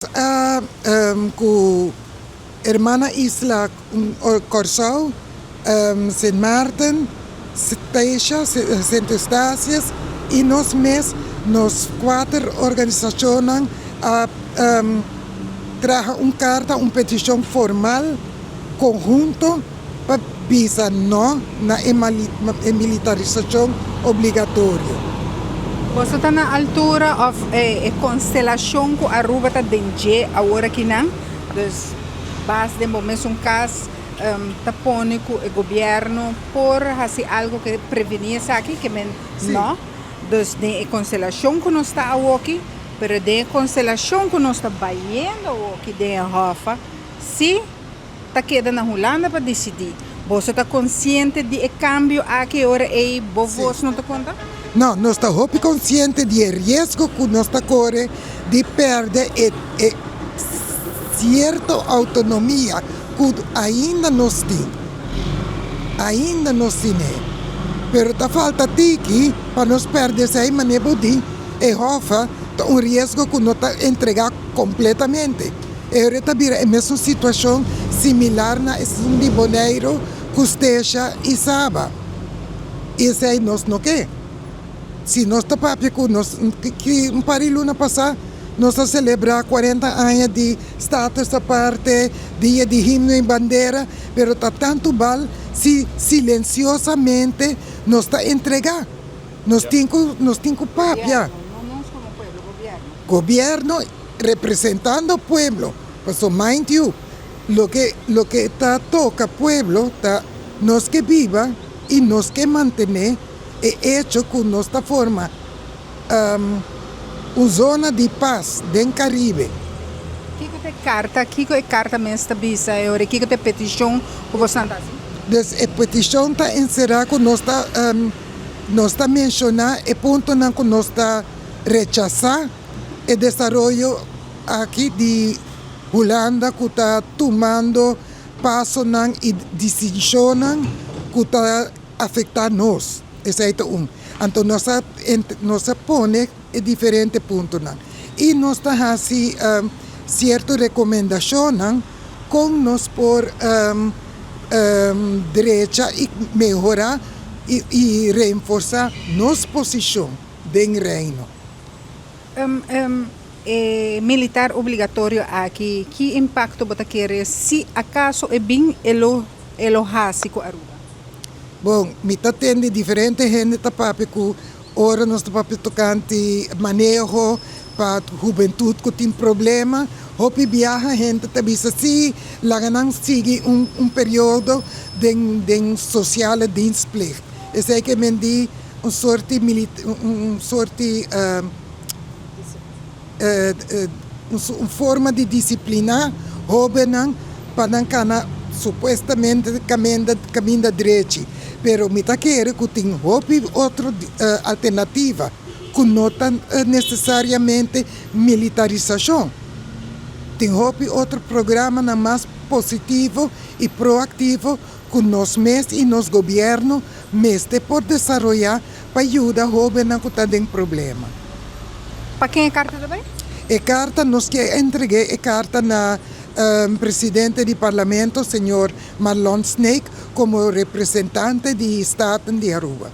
A ku hermana isla Kòrsou, Sint Maarten, Statia, Sint Eustatius i nos mes, nos kuater organisashonnan a traha un karta, un petishon formal konhunto pa bisa no na e militarisashon obligatorio. Boso ta na altura of e konstelashon ku Aruba ta den dje awor akinan? Dus bas den bo mesun kas ta pone ku e gobièrnu por hasi algo ke prevení esaki ke men no. Dus den e konstelashon ku nos ta awoki, pero den e konstelashon ku nos ta bayendo awoki den e hòf si ta keda na Hulanda pa disidí. Boso ta konsiente di e kambio aki ora ei bo vos no ta konta? No, nos ta hopi konsiente di e riesgo ku nos ta kore di pèrdè e e sierto outonomia ku ainda nos tin. Ainda nos tin'é. Pero ta falta tiki pa nos pèrdè esei manera bo di e hòf ta un riesgo ku no ta entregá kompletamente. E ora ta bira e mesun situashon similar na esun di Boneiru ku Stesha i Saba. I esei nos no ke. Si nos ta papia ku nos ki un par di luna pasá nos a selebrá 40 aña di status aparte, dia di himno i bandera, pero ta tantu bal si silensiosamente nos ta entregá. Nos tin ku papia. Gobierno representando pueblo. So mind you, loke ta toka pueblo ta nos ke biba i nos ke mantené e echo ku nos ta forma un zona di pas den Karibe. Kiko ta e karta, kiko e karta mes ta bisa e ora, kiko ta e petishon ku boso ta hasi? Dus e petishon ta enserá ku nos ta menshoná e puntonan ku nos ta rechasá e desaroyo aki di Hulanda ku ta tumando pasonan i desishonnan ku ta afektá nos. Esei ta un. Anto nos a pone e diferente puntonan. I nos ta hasi sierto rekomendashonnan kon nos por drecha i mehorá i reforsá nos posishon den Reino. E militar obligatorio aki, ki impakto bo ta kere si akaso e bin e lo hasi ku Aruba? Bon, mi ta tende diferente hende ta papia ku ora nos ta papia tokante maneho pa hubentut ku tin problema, hopi biaha hende ta bisa si laga nan sigui un periodo den sociale dienstplicht. Esei ke men di un forma di disipliná hóbennan pa nan kana supuestamente kaminda drechi. Pero mi ta kere ku tin hopi otro alternativa ku no ta nesesariamente militarisashon. Tin hopi otro programanan mas positivo i proaktivo ku nos mes i nos gobièrnu mester por desaroyá pa yuda hóbennan ku ta den problema. Pa ken e karta ta bai? E karta, nos ke entregá e karta na presidente di parlamento, señor Marlon Sneek, komo representante di Staten di Aruba.